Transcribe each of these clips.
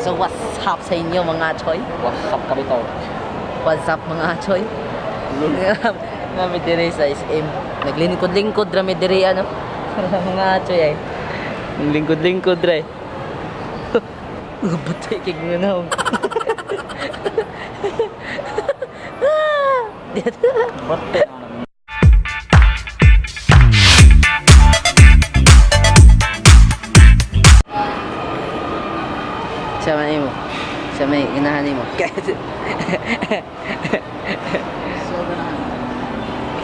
So what's up sa inyo, mga choy? What's up, kabitaw? What's up, mga choy? Nami dire sa SM. Naglingkod-lingkod rami dire ano. Mga choy ay. Naglingkod-lingkod ra. Batay kay nga na. Bate na naman. Sa man mo. Sa may ganahan nimo.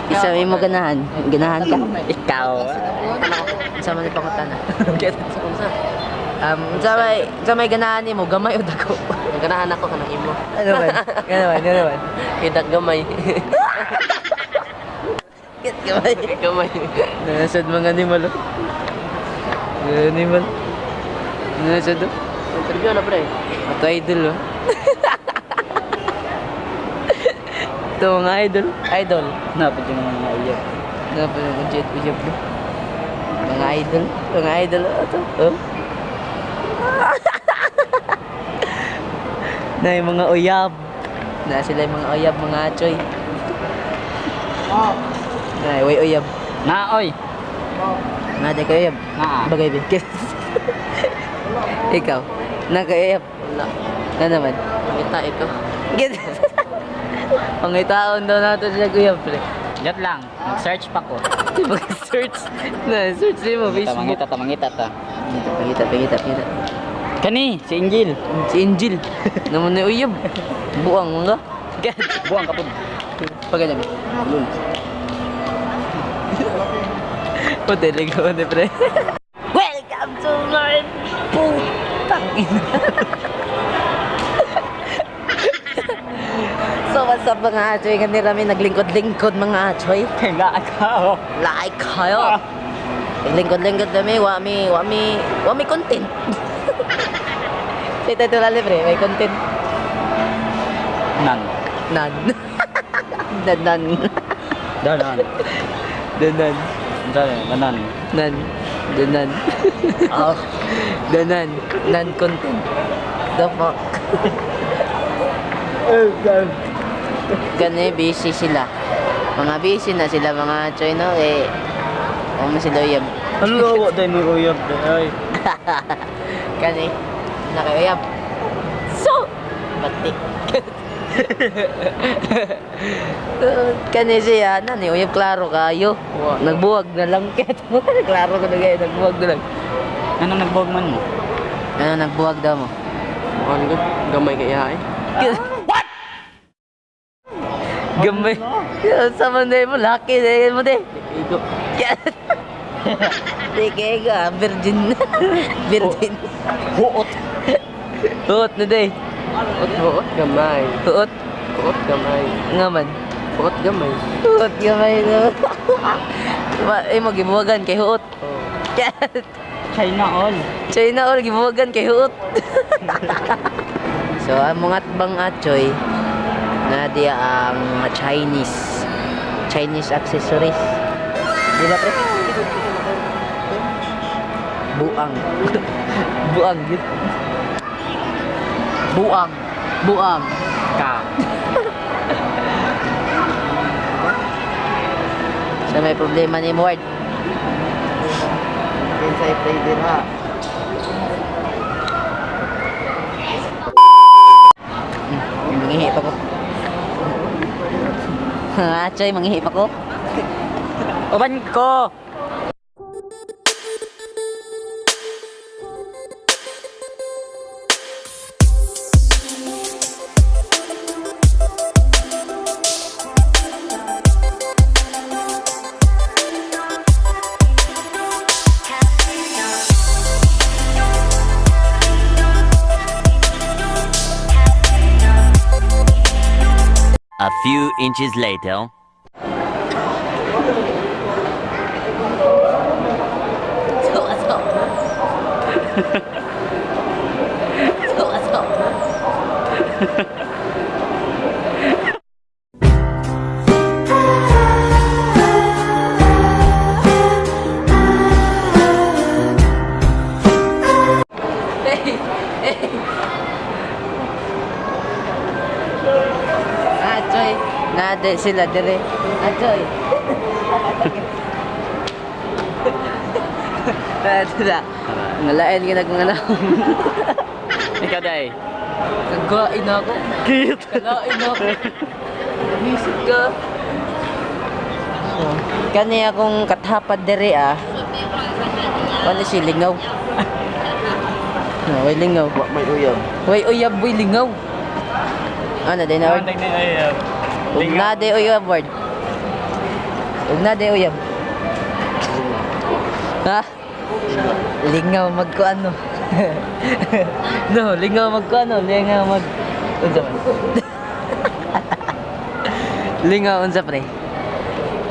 Isa may mo ganahan. Ganahan ka. Ikaw. Sa man pangutana. Sa may ganahan nimo, gamay o dako? Ganahan ako kanang imo. Ano man? Ano man? Ano man? Kidak gamay. Get gamay. Gamay. Nasad mga animal, oh. Mga animal. Nasad, oh. Interview na, pre. Ato idol, oh. Ito mga idol. Idol. Napit yung mga uyab. Napit yung jet ujab do. Mga idol. Mga idol. Oh, ito. Oh. Na yung mga uyab. Na sila yung mga uyab, mga choy. Oh. Na, way uyab. Na, oy. Na, di kayo uyab. Na. Bagay ba? Ikaw. Na kayo uyab. Wala. Na naman. Ngita ikaw. Get. Pangitaon daw natin siya uyab, pre. Jat lang. Mag-search pa ko. Mag-search. Na, search mo Mangita, Facebook. mangita ta, mangita ta. Pangita, pangita, pangita. Kani, si Angel. Si Angel. Naman na uyab. Buang mga. Get. Buang kapod. Pagkanyami. Hotel, ikaw na, pre. Welcome to my putang ina. So what's up, mga achoy? Kanila may naglingkod-lingkod, mga achoy. Kaya ka. Like kayo. Naglingkod-lingkod kami, wa mi content. Sa ito lali, pre, may content. Nan. None. None, none. Danan. Danan. Danan. None. Danan. Oh. Danan. None content. The fuck? Kani busy sila. Mga busy na sila, mga choy, no? Eh, huwag mo sila uyab. Ano wa day mo uyab day? Kani, nakayab. So, batik. Kani siya, nani, uyab klaro kayo. Nagbuwag na lang. Klaro ko na kayo, nagbuwag na lang. Anong nagbuwag man mo? Ano, nagbuwag daw mo? Ano ko? Gamay kay iha eh. What? Gamay. Sa man mo, laki na mo de. Igo. Di kaya ka, virgin. Virgin. Huot. Huot na de. Huot, huot gamay. Huot. Huot gamay. Nga man. Huot gamay. Huot gamay na. Eh, mo gibuwagan kay huot. Oh. China all. China all gibuwagan kay huot. So ang mga atbang atchoy na diya ang mga Chinese Chinese accessories. Di ba, pre? Buang. Buang yun. Buang. Buang. Ka. So may problema ni Ward. Kinsay play din ha. Manghihi pa ko. Atchoy, manghihi pa ko. Uban ko. A few inches later. So, what's up? So, what's up? Hey, hey. Nade sila dire. Achoy. Nade na. Ngalain ka mga naong. Ikaw day. Kagain ako. Cute. Kalain ako. Visit ka. So, kani akong katapad dire ah. Wala si lingaw. No, way lingaw. Wa may uyab. Way uyab, way lingaw. Ano din na? Ug na de uyab word. Ug na de uyab. Ha? Lingaw magkuano. No, lingaw magkuano, lingaw mag unsa man? Lingaw unsa, pre?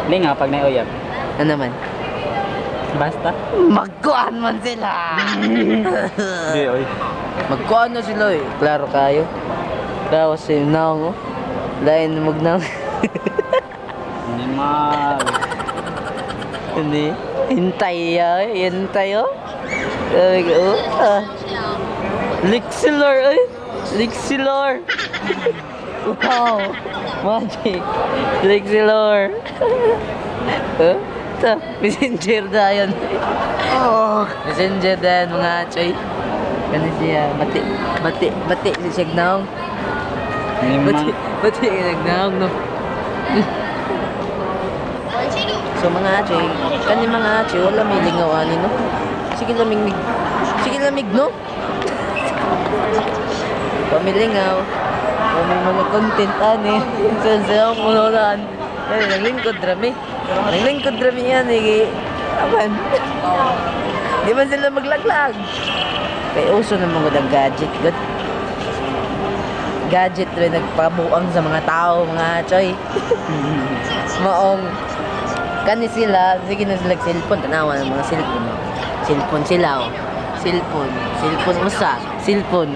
Lingaw pag nauyab. Ano man? Basta. Magkuan man sila. Di oy. Magkuan na sila eh. Klaro kayo. Klaro si naong oh. Lain magnaong. Animal. Hindi. Hintay ah. Hintay oh. Sabi ko, oh, ah. Lixilor ay. Lixilor. Wow. Magic. Lixilor. Huh? Ito, messenger na yun. Oh. Messenger na yun, mga choy. Ganun siya. Bati, bati, bati si Signong. Bati, Animal. bati nagnaong, no? So mga achoy, kani mga achoy, wala may lingaw ani, no? Sige lamig, sige lamig, no? Pamilingaw, kami mga content ani. Sa sa kunoran. Eh, naglingkod rami. Naglingkod rami yan eh. Aman. Di man sila maglaglag. Kay uso na mga ang gadget, good. Gadget rin nagpabuang sa mga tao, mga choy. Maong kani sila, sige na sila cellphone, tanawa ng mga cellphone. Cellphone sila, oh. Cellphone, cellphone usa, cellphone,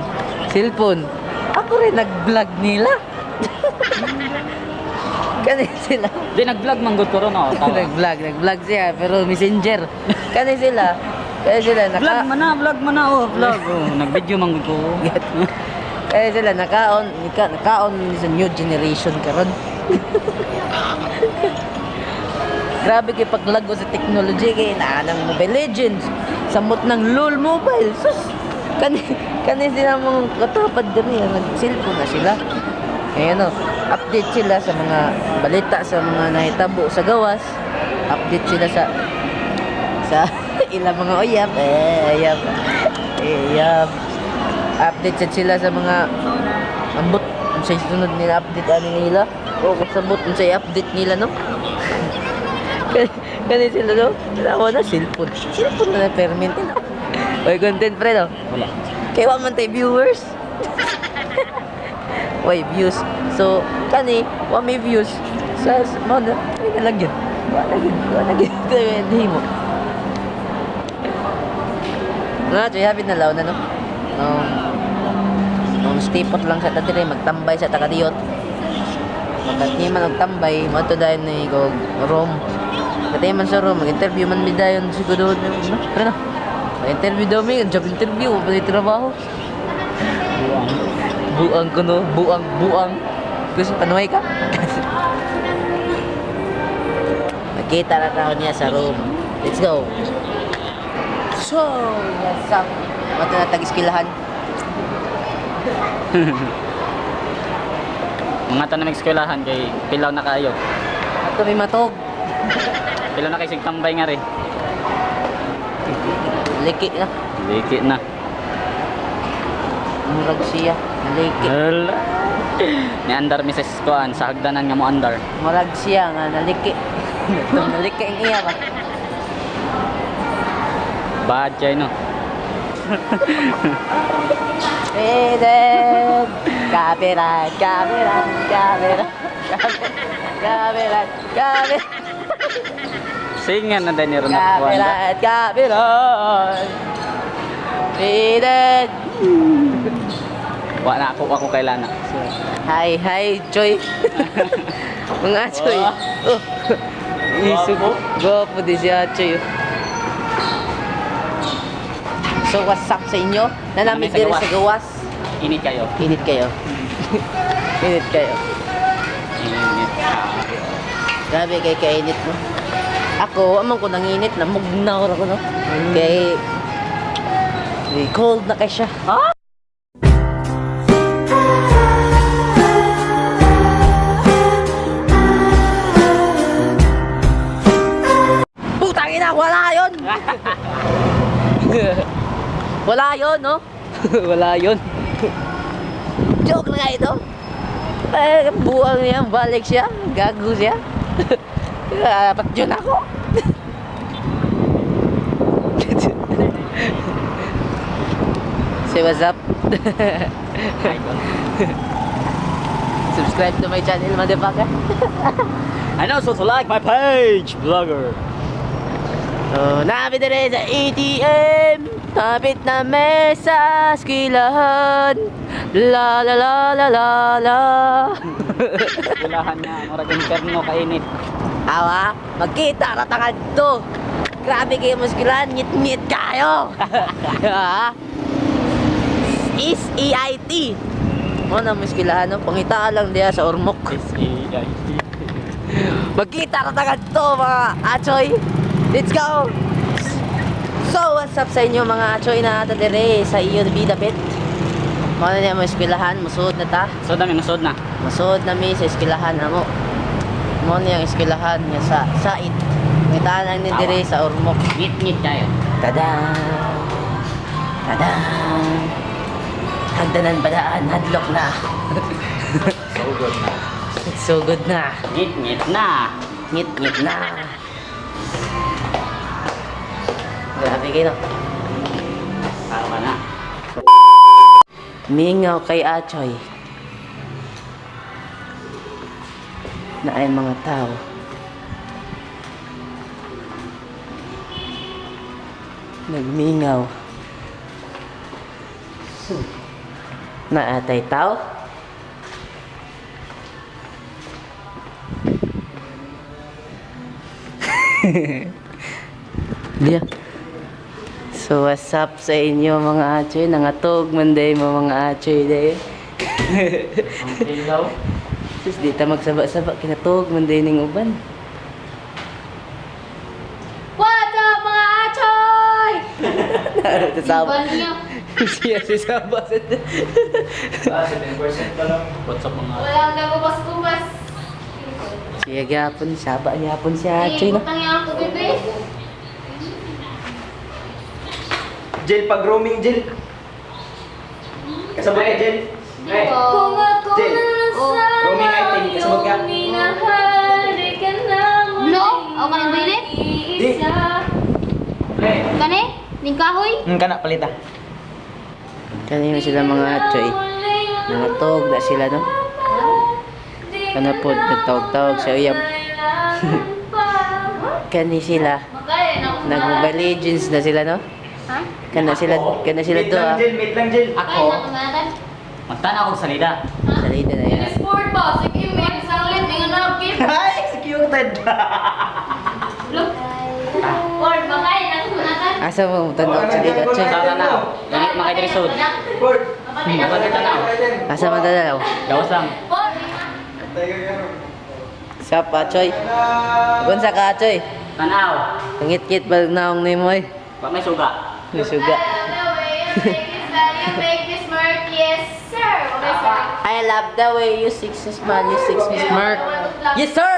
cellphone. Ako rin nag-vlog nila. Kani sila. Di nag-vlog man gud ko ron oh. Tawa. Nag-vlog, nag-vlog siya, pero messenger. Kani sila, naka... Vlog man na oh, vlog. Oh, nag-video man gud ko. Kaya sila nakaon, nakaon sa new generation karon. Grabe kay paglago sa technology kay naa ng Mobile Legends, samot ng LOL Mobile. Sus. Kani kani sila mga katapad diri nag cellphone na sila. Ayan o, update sila sa mga balita sa mga nahitabo sa gawas. Update sila sa sa ilang mga uyab, eh, uyab. Eh, uyab. Update sad sila sa mga ambot unsay sunod nila update ani nila o kasabot unsay update nila, no? Kani kani sila, no? Wala na cellphone, cellphone na permanent no. Oy, content, pre, no? Wala. Kay wa man tay viewers. Way views. So kani wa may views sa mo na ay na lang yun. Wa na gyud, wa na gyud. Hindi mo nga choy, happy na law na, no? Nung stipot lang sa tadire, magtambay sa takadiyot. Magkati man og tambay, mo to dayon ni kog room. Kati man sa room, mag-interview man mi dayon siguro, no? Pre, no? Mag-interview daw mi, job interview, wala trabaho. Buang. Buang ko, no, buang, buang. Gusto panuay ka? Magkita na tao niya sa room. Let's go. So, what's up? Mato na tag-eskilahan. Mga tanong eskwelahan kay pilaw na kayo. Ato may matog. Pilaw na kay sig tambay nga rin. Liki na. Liki na. Murag siya. Naliki. Hala. Ni andar Mrs. Kuan sa hagdanan nga mo andar. Murag siya nga naliki. Naliki ang iya ba? Bad jay no. Eden! Copyright, copyright, copyright, copyright, copyright, Singan na din ni Ronald Kuan. copyright, copyright. Eden! Wa na ako ako kailana. Hi, hi, Joy. Mga Choy. Oh. Isu ko. Gwapo di siya, Choy. So, what's up sa inyo? Nanamit Nanami sa diri sa gawas. Init kayo. Init kayo. Init kayo. Init. Grabe kay kainit, no? Ako, amang ko nanginit na mugnaw ra ko, no? Kay eh, cold na kay siya. Ah! Putang ina, wala 'yon. Wala 'yon, no? Wala yun. Joke na nga ito. Eh, buwang niya, balik siya. Gago siya. Dapat yun ako. Say what's up? Idol. Subscribe to my channel, motherfucker. And also to like my page, vlogger. So, napit na rin sa ATM. Napit na mesa, skilahan. La la la la la la. Ulahan nga, murag inferno kainit. Awa, magkita ra ta to. Grabe kayo muskilan, ngit-ngit kayo. Ha? Is EIT. Mo na muskilahan no, pangita lang diya sa Ormoc. S-A-I-T. Magkita ra ta to mga achoy. Let's go. So, what's up sa inyo mga achoy na ata dire sa iyo bidapit. Mo na niya mo eskwelahan, musuod na ta. Sod na, may musod na. Musuod na mi sa eskwelahan amo. Mo niya ang eskwelahan niya sa Sait. Ngitaan lang ni dire sa Ormoc. Ngit-ngit kayo. Tada! Tada! Hagdanan badaan, hadlok na. Sugod na. Sugod na. Ngit-ngit na. Ngit-ngit na. Grabe kayo, no? Tama na. Mingaw kay Achoy. Na ay mga tao. Nagmingaw. Na atay tao. Yeah. So what's up sa inyo mga achoy? Nangatog man day mo mga achoy day. Ang ilaw. Sus, di ta magsaba-saba kinatog man day ning uban. What's up mga achoy? Saba. Simpan niyo. Siya si Saba. Ah, 7% pa lang. What's up mga... Walang nagubas-kubas. Siya gyapon, saba gyapon si achoy Eh, no. butang yung tubig eh. Jill, pag roaming, Jill. Kasabot ka, Jill. Hey. Kung ako Jill. na lang Oh. Roaming item, kasabot ka. minahal, di ka na Lo? Ako ka ng bili? Di. Hey. Kani? Ning kahoy? Kana, palita. Kanina sila mga achoy. Nangatog na sila no. Kana pod nagtawag-tawag sa uyab. Kani sila nag Mobile Legends na sila no. Ha? Kana sila Wait do lang, ah. Jill. Wait lang, Jill. Ako, Kaya na kumatan. magtanaw akong salida. Salida na yan. Sport ba? Sige, may isang ulit. May ano, game. Ay, executed! Look. Sport ba kaya na kumatan? Asa mo tanaw salida achoy? Sa tanaw. Langit mga kay Board. Ako sa tanaw. Asa man tanaw? Gawas lang. Sup, achoy? Gunsa ka achoy? Tanaw. Ngit-ngit ba naong nimo eh? Pag may suga. May suga. You make this work, yes sir. Okay, sir. I love the way you six smile, you six me smirk. Yes, sir!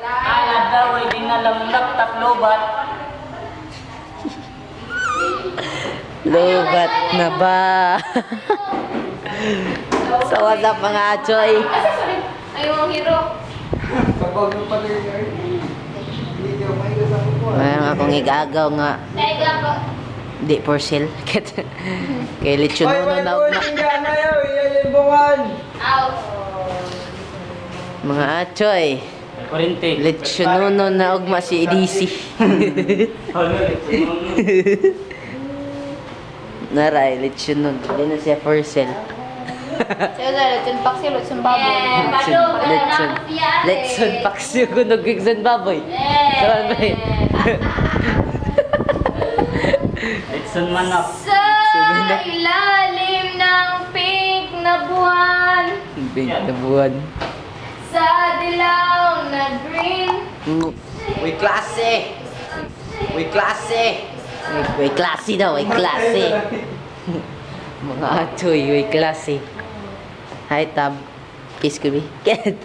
Alad daw ay di na lang laptop lobat. Lubat na ba? So what's up mga achoy? Asa, sorry. Ayaw ang hero. Mayroon akong igagaw nga Teka po. di for sale. Kay lechon uno na ugma. Out. Mga achoy, Kurente. lechon uno na ugma si EDC. Ano, lechon uno. Naray, lechon uno. Di na siya for sale. Siya sa lechon paksiw, lechon baboy. Yeah, Lechon, lechon, lechon paksiw kunog lechon baboy. Yeah. So, ano ba eh? Lechon manok. Sa ilalim ng pink na buwan, Big na buwan. sa dilaw na green, Uy, klase! Uy, klase! Way klase daw, way klase. Mga atoy, way klase. Hi, Tab. Kiss ko, bi. Get.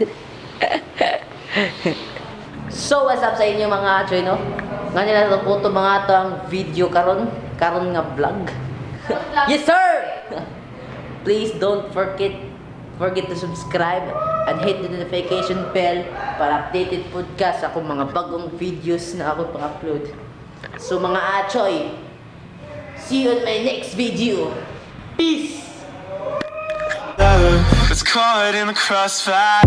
So, what's up sa inyo, mga atoy, no? Nga nila po to mga ato ang video karon, karon nga vlog. Yes, sir! Please don't forget forget to subscribe and hit the notification bell para updated pod ka sa akong mga bagong videos na ako pang-upload. So, mga achoy, see you in my next video. Peace! It's caught in the crossfire.